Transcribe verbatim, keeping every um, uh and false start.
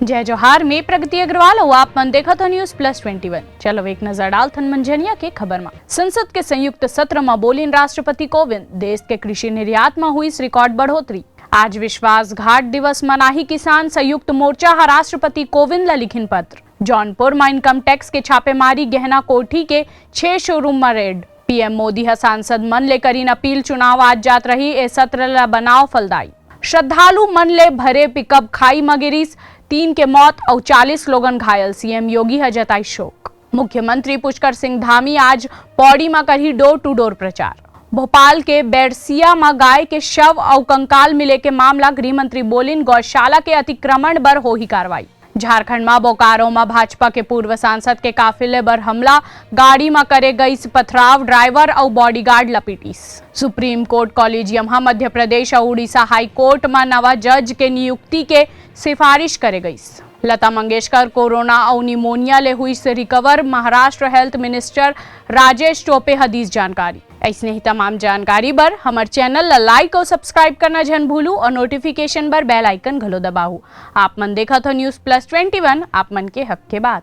जय जोहार, मैं प्रगति अग्रवाल अउ आप मन देखत हो News Plus Twenty One। चलो एक नजर डालथन मंझनिया के खबर म। संसद के संयुक्त सत्र म बोलिन राष्ट्रपति कोविंद, देश के कृषि निर्यात म हुई रिकॉर्ड बढ़ोतरी। आज विश्वासघात दिवस मनाही किसान, संयुक्त मोर्चा ह राष्ट्रपति कोविंद ल लिखिन पत्र। जौनपुर म income tax के छापेमारी, गहना कोठी के छह showroom म raid। पीएम मोदी ह सांसद मन ले करिन अपील, चुनाव आज जात रही, ए सत्र ल बनाव फलदायी। श्रद्धालु मन ले भरे पिकअप खाई म गिरिस, तीन के मौत अउ चालीस लोगन घायल, सीएम योगी ह जताई शोक। मुख्यमंत्री पुष्कर सिंह धामी आज पौड़ी म करही door to door प्रचार। भोपाल के बैरसिया म गाय के शव अउ कंकाल मिले के मामला, गृह मंत्री बोलिन गौशाला के अतिक्रमण बर होही कार्रवाई। झारखंड म बोकारो म भाजपा के पूर्व सांसद के काफिले बर हमला, गाड़ी म करे गईस पथराव, ड्राइवर अउ बॉडीगार्ड ल पीटिस। सुप्रीम कोर्ट कॉलेजियम ह मध्य प्रदेश अउ उड़ीसा हाई कोर्ट म नवा जज के नियुक्ति के सिफारिश करे गईस। लता मंगेशकर कोरोना अउ निमोनिया ले हुई से recover, Maharashtra health minister Rajesh Tope ह दीस जानकारी। अइसने ही तमाम जानकारी बर हमर चैनल ला लाइक अउ सब्सक्राइब करना झन भूलू अउ नोटिफिकेशन बर बेल आइकन घलो दबाहू। आप मन देखत हो News Plus Twenty One, आप मन के हक के बात।